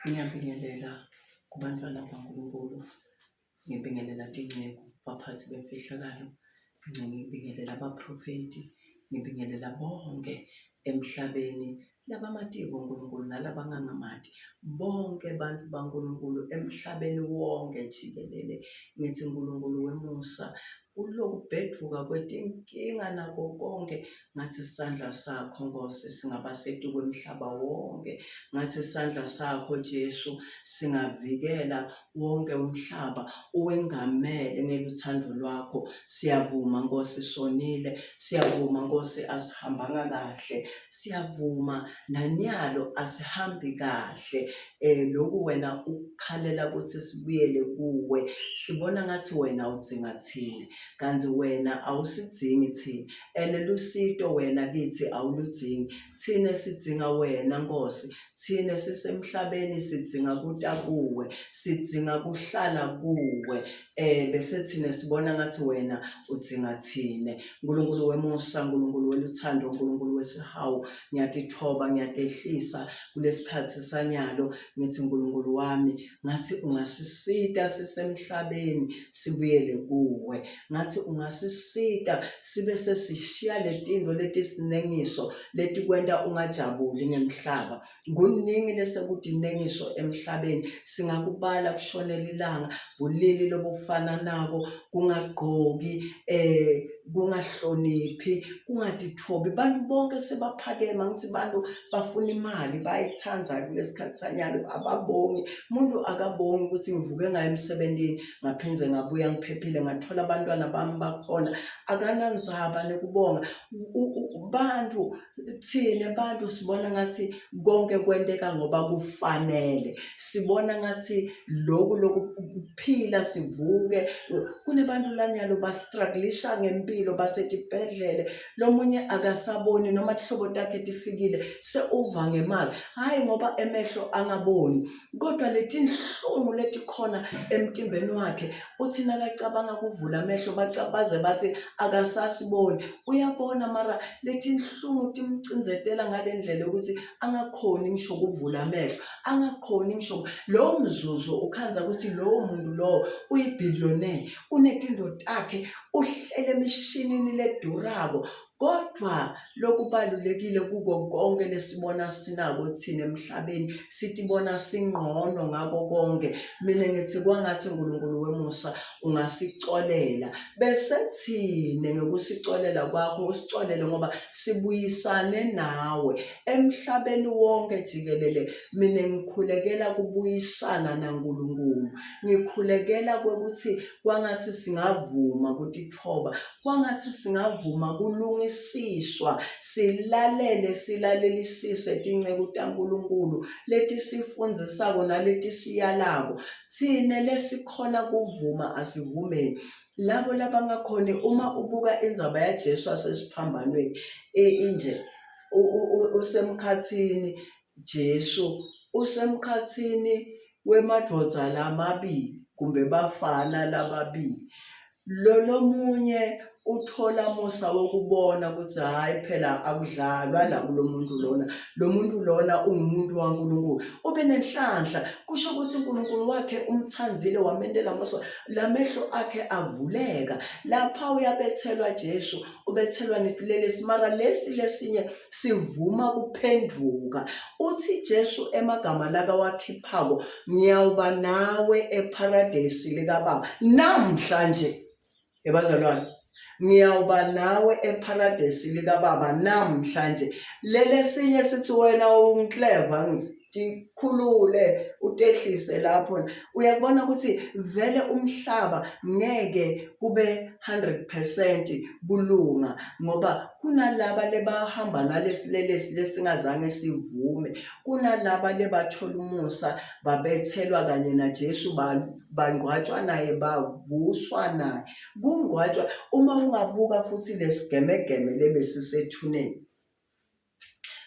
Ngiyabingelela kubantwana baNkulunkulu, ngibingelela tinceku, baphatsi bemfihlakalo, ngibingelela abaprofethi, ngibingelela bonke emhlabeni labamatiko uNkulunkulu nalabangangamati, bonke bantu baNkulunkulu emhlabeni wonke jikelele. Ngithi Nkulunkulu wemusa, kulokubheduka kwetinkinga nako konke ngathi isandla sakho Nkosi singaba setukwemhlaba wonke ngathi isandla sakho Jesu singavikela wonke umhlaba uwengamele ngeluthando lwakho siyavuma Nkosi sonile siyavuma Nkosi asihambanga kahle siyavuma nanyalo asihambi kahle eh lokhu wena ukukhalela ukuthi sibuyele kuwe sibona ngathi wena udzinga thina kanti wena awusidzingi thina and lusito wena kithi awuludzingi thina sidzinga wena Nkosi thina sisemhlabeni sidzinga kuta kuwe sidzinga kuhlala kuwe eh bese thina sibona ngathi wena udzinga thina uNkulunkulu wemusa uNkulunkulu weluthando uNkulunkulu wesihawu ngiyatithoba ngiyatehlisa kulesikhathi sanyalo ngithi uNkulunkulu wami ngathi ungasisita sisemhlabeni sibuyele kuwe ngathi ungasisita sibe sesishiya letinto letisinengiso letikwenta ungajabuli ngemhlaba kuningi lesekutinengiso emhlabeni singakubala kushonela ilanga bulili lobufana nako kungagqoki eh kungahloniphi kungatithobi bantu bonke sebaphakema ngithi bantu bafuna imali bayithanda kulesikhathi sanyalo ababongi umuntu akabongi ukuthi ngivuke ngayo emsebenzini ngaphinde ngabuya ngiphephile ngathola abantwana bami bakhona akanandzaba nekubonga bantu thina bantu sibona ngathi konke kwenteka ngoba kufanele sibona ngathi lokhu lokuphila sivuke kunebantu lanyalo bastrugglisha ngempilo basetibhedlele lomunye akasaboni noma tihlobo takhe tifikile seuva ngemali hhayi ngoba emehlo angaboni kodwa letinhlungu letikhona emtimbeni wakhe uthi nakacabanga kuvula amehlo baze bathi akasasiboni uyabona mara letinhlungu timcinzetela ngale ndlela yokuthi angakhoni ngisho kuvula amehlo angakhoni ngisho lowo mzuzu ukhandza ukuthi lowo muntu lowo uyibillionaire unetinto takhe uhlele emishinini ledurako Kodwa lokubalulekile kuko konke lesibona sinako thina emhlabeni sitibona singqono ngako konke mina ngithi kwangathi uNkulunkulu wemusa ungasicolela bese thina ngokusicolela kwakho usicolele ngoba sibuyisane nawe emhlabeni wonke jikelele mina ngikhulekela kubuyisana naNkulunkulu ngikhulekela kwekuthi kwangathi singavuma kutithoba Kwangathi singavuma kulungisiswa, silalele silalelisise tinceku taNkulunkulu letisifundzisako naletisiyalako. Tsine lesikhona kuvuma asivumeni. Labo labangakhoni uma ubuka indzaba yaJesu asesiphambanweni inje usemkhatsini Jesu usemkhatsini wemadvodza lamabili kumbe bafana lababili. Lo lomunye uthola musa wokubona ukuthi hhayi phela akudlalwa la kulo muntu lona, lo muntu lona ungumuntu waNkulunkulu. Ube nenhlanhla, kusho ukuthi uNkulunkulu wakhe umthandile wamentela musa, la mehlo akhe avuleka. Lapha uyabethelwa Jesu, ubethelwa netilelesi mara lesi lesinye sivuma kuphenduka. Uthi Jesu emagama lakawakhiphako, ngiyawuba nawe eparadesi likababa namhlanje. Ebazalwane, ngiyawuba nawe eparadesi likababa namhlanje. Lelesinye sithi wena ungikleva ngithi tikhulule utehlise lapho uyakubona ukuthi vele umhlaba ngeke kube 100% kulunga ngoba kunalaba lebahamba nalesilelesi lesingazange sivume kunalaba lebathola umusa babethelwa kanye naJesu bangcwatshwa naye bavuswa naye kungcwatshwa uma ungabuka futhi lesigemegeme lebesisethuneni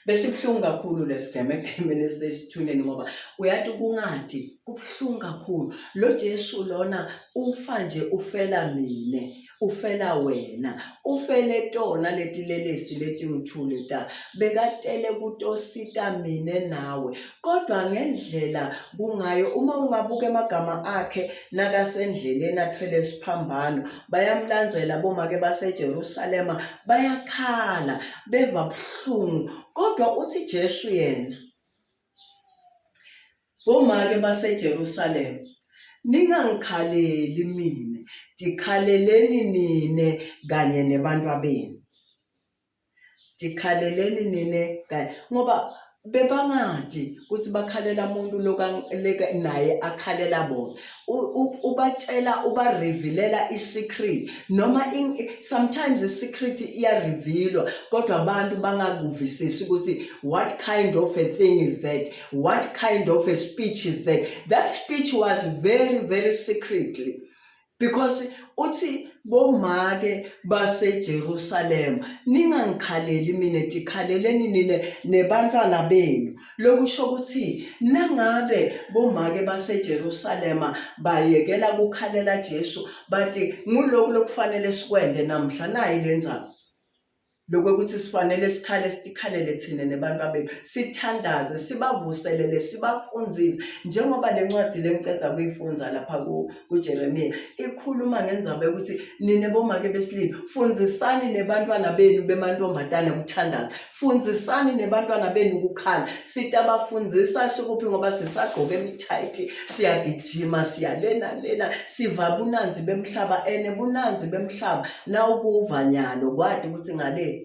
Besibuhlungu kakhulu lesigemegeme lesi esithuneni ngoba uyathi kungadi kubuhlungu kakhulu. Lo Jesu lona ufa nje ufela mina. ufela wena ufele tona letilelesi letingithule ta bekatele kutosita mine nawe kodwa ngendlela kungayo uma ungabuka emagama akhe nakasendleleni athwele isiphambano bayamlandzela bomake baseJerusalema bayakhala beva buhlungu kodwa uthi Jesu yena bomake baseJerusalema ningangikhaleli mina tikhaleleni nine kanye nebantwabenu Tikhaleleni nine kanye ngoba bebangati kutsi bakhalela muntu naye akhalela bona ubatshela ubarevealela i-secret noma sometimes i-secret iyarevealwa kodwa abantu bangakuvisisi ukuthi what kind of a thing is that what kind of a speech is that that speech was very very secretly because uthi bomake baseJerusalema ningangikhaleli mina tikhaleleni nine nebantwana benu lokusho ukuthi nangabe bomake baseJerusalema bayekela kukhalela Jesu bathi nguloku lokufanele sikwende namhla nayi lenzaba lokwekuthi sifanele sikhale sitikhalele thina nebantu abethu sithandaze sibavuselele sibafundzise njengoba le ncwadi lengicedza kuyifunza lapha kuJeremiya ikhuluma ngendzaba yokuthi nine bomake besililo fundzisani nebantwana benu bemantombazane kuthandaza fundzisani nebantwana benu ukukhala sitabafundzisa sikuphi ngoba sisagqoke imithayithi siyagijima siyalena lena siva bunanzi bemhlaba ene bunanzi bemhlaba Nawukuva nyalo kwati ukuthi ngale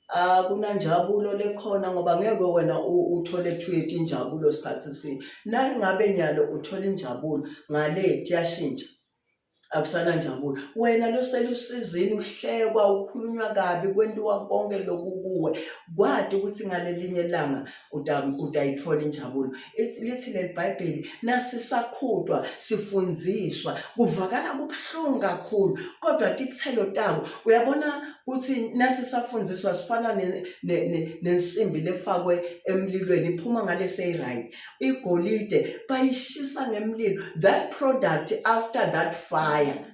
akunanjabulo lekhona ngoba ngeke wena uthole tweet injabulo sikhathi sini. Nangabe nyalo uthola injabulo ngale kuyashintsha akusananjabulo. Wena loselusizini uhlekwa ukhulunywa kabi kwentiwa konke loku kuwe kwati ukuthi ngalelinye ilanga utayithola injabulo lithi leli bhayibheli nasisakhutwa sifundziswa kuvakala kubuhlungu kakhulu kodwa titselo tabo uyabona ukuthi nasisafundziswa sifana nensimbi lefakwe emlilweni iphuma ngale seyi-right igolide bayishisa ngemlilo that product after that fire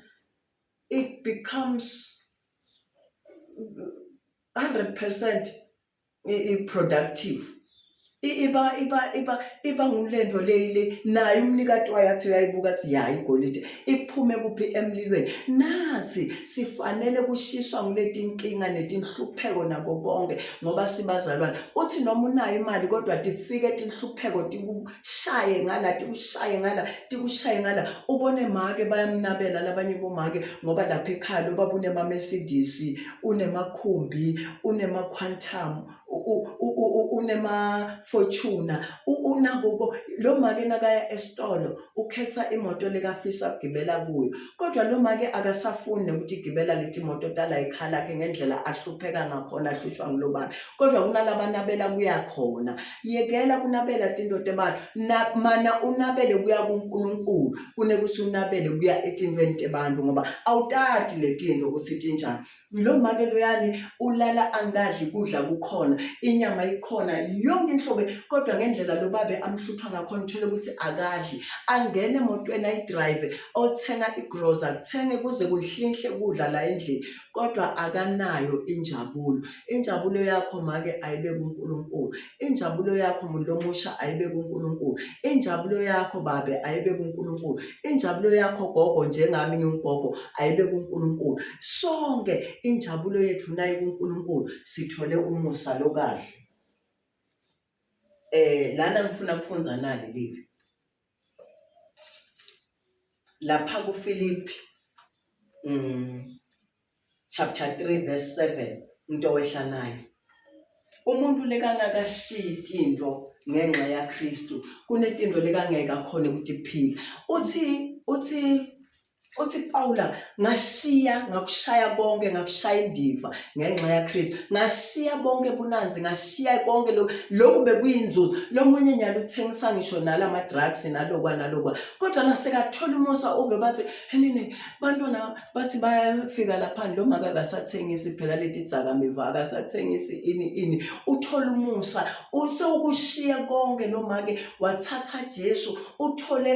it becomes 100 percent i-productive iba iba iba iba ngulento le le naye umnikati wayo athi uyayibuka athi ya igolide iphume kuphi emlilweni nathi sifanele kushiswa nguleti nkinga netinhlupheko nako konke ngoba sibazalwane uthi noma unayo imali kodwa tifike tinhlupheko tikushaye ngala tikushaye ngala tikushaye ngala ubone make bayamnabela labanye bomake ngoba lapha ekhaya lobaba unema-Mercedes unemakhumbi unema-quantum unema-fortuner unakuko lo make nakaya esitolo ukhetha imoto lekafisa kugibela kuyo kodwa lo make akasafuni nokuthi igibela leti moto tala ekhaya lakhe ngendlela ahlupheka ngakhona ahlushwa ngulobaba kodwa kunalabanabela kuya khona yekela kunabela tinto tebantu mana unabele kuya kuNkulunkulu kunekuthi unabele kuya etintweni tebantu ngoba awutati letinto ukuthi tinjani lo make loyani ulala angadli kudla kukhona inyama ikhona yonke inhlobo kodwa ngendlela lo babe amhlupha ngakhona uthole ukuthi akadli angene emotweni ayidrayive othenga igroza athenge kuze kuhlinhle kudla la endlini kodwa akanayo injabulo Injabulo yakho make ayibe kuNkulunkulu. Injabulo yakho muntu omusha ayibe kuNkulunkulu. Injabulo yakho babe ayibe kuNkulunkulu. Injabulo yakho gogo njengami ngingugogo ayibe kuNkulunkulu. Sonke injabulo yethu nayi kuNkulunkulu sithole umusa lokahle. Eh lana ngifuna kufunza nali livi. Lapha kuFilipi chapter 3 verse 7 into wehla nayo umuntu lekangakashiyi tinto ngenxa yaKristu kunetinto lekangeke akhone ukuthi phila uthi uthi uthi Paula ngashiya ngakushaya konke ngakushaya indiva ngenxa yaKristu ngashiya bonke bunanzi ngashiya konke lokhu lokhu bekuyinzuzo lomunye nyalo uthengisa ngisho nalama drugs nalokwa nalokwa kodwa nasekathola umusa uve bathi henene bantwana bathi bayafika lapha lo maka akasathengisi phela leti dzakamiva akasathengisi ini ini uthola umusa usewukushiya konke lo make wathatha Jesu uthole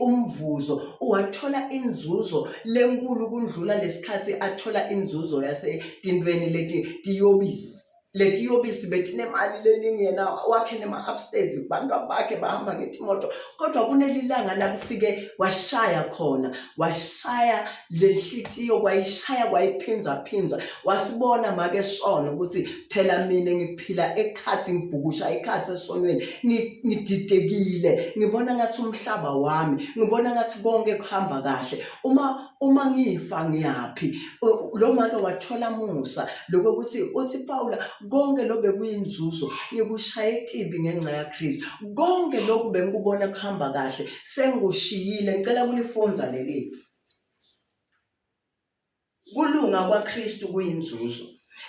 umvuzo wathola Wathola inzuzo lenkulu kundlula lesikhatsi athola inzuzo yasetintfweni leti tiyobisi. Letiyobisi betinemali leningi yena wakhe nema-upstairs bantu bakhe bahamba ngetimoto kodwa kunelilanga la kufike kwashaya khona washaya lenhlitiyo kwayishaya kwayiphindzaphindza wasibona make sono ukuthi phela mina ngiphila ekhathi ngibhukusha ekhathi esonweni ngididekile ngibona ngathi umhlaba wami ngibona ngathi konke kuhamba kahle uma uma ngifa ngiyaphi lo make wathola musa lokuthi uthi Paula konke lo bekuyinzuzo ngikushaye tibi ngenxa yaKristu konke lokhu bengikubona kuhamba kahle sengikushiyile ngicela kulifunza leli Kulunga kwaKristu kuyinzuzo.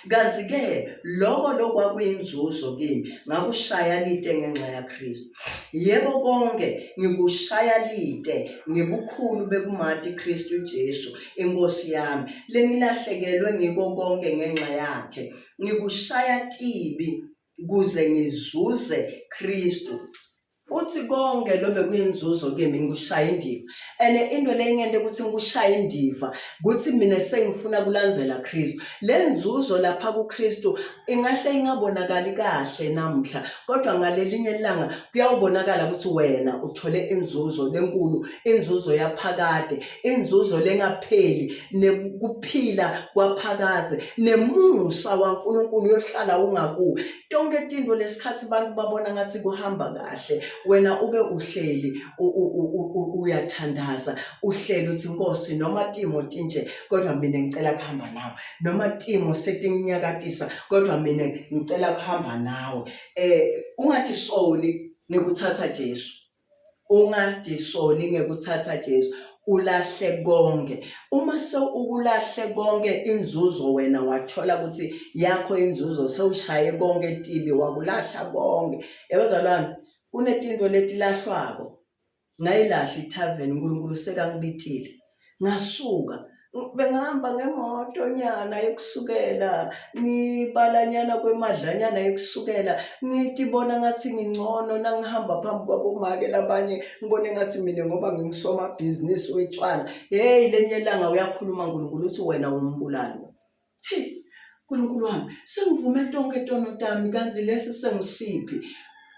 Kanti-ke loko lokwakuyinzuzo kimi ngakushaya lite ngenxa yaKristu. Yebo konke ngikushaya lite ngebukhulu bekumati Kristu Jesu iNkosi yami, lengilahlekelwe ngiko konke ngenxa yakhe. Ngikushaya tibi kuze ngizuze Kristu. Uthi konke lo bekuyinzuzo kimi ngikushaya indiva and into le ingente ukuthi ngikushaye indiva ukuthi mina sengifuna kulandzela Kristu le nzuzo lapha kuKristu ingahle ingabonakali kahle namhla kodwa ngalelinye ilanga kuyawubonakala ukuthi wena uthole inzuzo lenkulu inzuzo yaphakade inzuzo lengapheli nekuphila kwaphakadze nemusa waNkulunkulu uyohlala ungakuwe Tonke tinto lesikhathi abantu babona ngathi kuhamba kahle wena ube uhleli uyathandaza uhleli uthi Nkosi noma timo tinje kodwa mina ngicela kuhamba nawe noma timo setinginyakatisa kodwa mina ngicela kuhamba nawe eh ungatisoli ngekuthatha Jesu Ungadisoli ngekuthatha Jesu ulahle konke. Uma sewukulahle konke inzuzo wena wathola ukuthi yakho inzuzo sewushaye konke tibi wakulahla konke. Yabazalwane kunetinto letilahlwako. Ngayilahla ithaveni uNkulunkulu sekangibitile. Ngasuka bengihamba ngemoto nyana ekusukela ngibalanyana kwemadlanyana ekusukela ngitibona ngathi ngingcono nangihamba phambi kwabomake labanye ngibone ngathi mina ngoba ngingisomabhizinisi wetshwala heyi lenye ilanga uyakhuluma nkulunkulu uthi wena umbulali Hey, Nkulunkulu wami, sengivume tonke tono tami kanti lesi sengisiphi?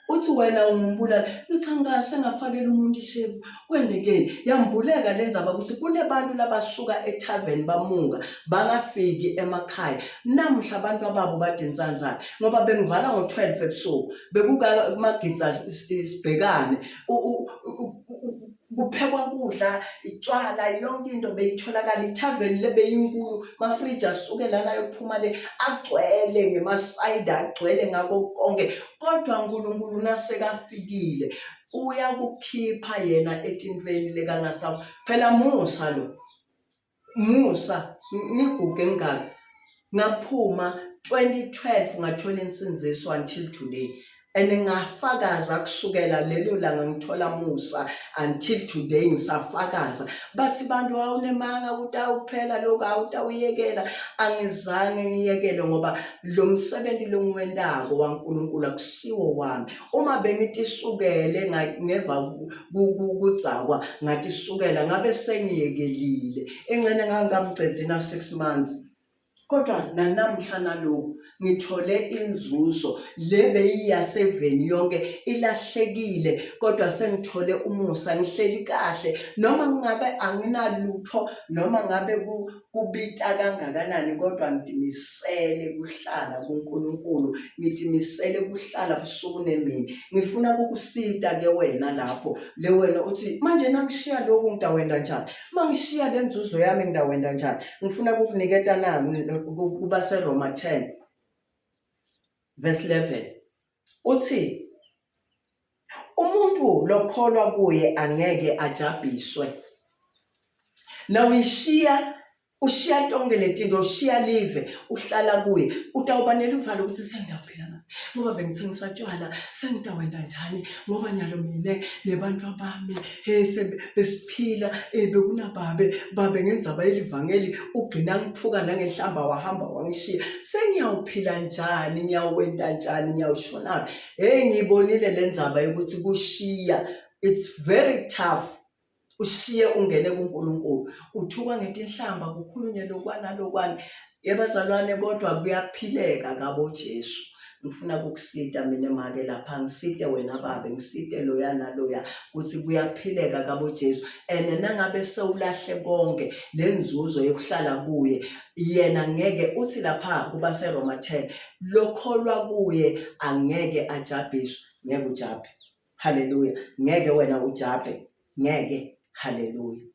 Uthi wena ungumbulali. Ngithi angikase ngafakela umuntu ishevu. Kwendekeni? Yambuleka le ndzaba ukuthi kunebantu labasuka ethaveni bamuka bangafiki emakhaya. Namuhla abantu ababo bade insanzane ngoba bengivala ngo-12 ebusuku. Bekukamagidza sibhekane. Kuphekwa kudla, itshwala, yonke into beyitholakala. Ithaveni le beyinkulu, amafriji asuke lana ayophuma le agcwele ngemasayidi agcwele ngako konke. Kodwa uNkulunkulu nasekafikile uyakukhipha yena etintweni lekangasawu. Phela musa lo. Musa ngiguge ngaka ngaphuma 2012 ngathola insindiso until today and ngafakaza kusukela lelo langa ngithola musa until today ngisafakaza bathi bantu awunemanga ukuthi awuphela lokhu awutawuyekela angizange ngiyekele ngoba lo msebenzi longiwentako waNkulunkulu akusiwo wami uma bengitisukele ngeva kudzakwa ngatisukela ngabe sengiyekelile engcene ngangikamcedzi na 6 months kodwa nanamhla naloku ngithole inzuzo le beyiyaseveni yonke ilahlekile kodwa sengithole umusa ngihleli kahle noma ngabe anginalutho noma ngabe kubita kangakanani kodwa ngitimisele kuhlala kuNkulunkulu ngitimisele kuhlala busuku nemini ngifuna kukusita ke wena lapho le wena uthi manje nangishiya lokhu ngitawenda njani mangishiya le nzuzo yami ngitawenda njani ngifuna kukuniketa na kuba seRoma 10 verse 11 uthi umuntu lokholwa kuye angeke ajabhiswe Nawuyishiya ushiya tonke letinto ushiya live uhlala kuye utawuba neluvalo ukuthi sengidawuphila ngaphi ngoba bengithengisa tshwala sengidawenda njani ngoba nyalo mine nebantu abami he besiphila eh bekunababe babe ngenzaba yelivangeli ugcina ngithuka nangenhlamba wahamba wangishiya sengiyawuphila njani ngiyawenta njani ngiyawushonaphi hey ngiyibonile le ndzaba yokuthi kushiya it's very tough. Ushiye ungene kuNkulunkulu. Uthukwa ngetinhlamba kukhulunywe lokwana lokwana. Yebazalwane kodwa kuyaphileka kabo Jesu. Ngifuna kukusita mina make lapha ngisite wena babe ngisite loya naloya ukuthi kuyaphileka kabo Jesu and nangabe sewulahle konke lenzuzo yokuhlala kuye yena ngeke uthi lapha kubaseRoma 10 lokholwa kuye angeke ajabhiswe ngeke ujabhe. Haleluya. Ngeke wena ujabhe. Ngeke. Haleluya.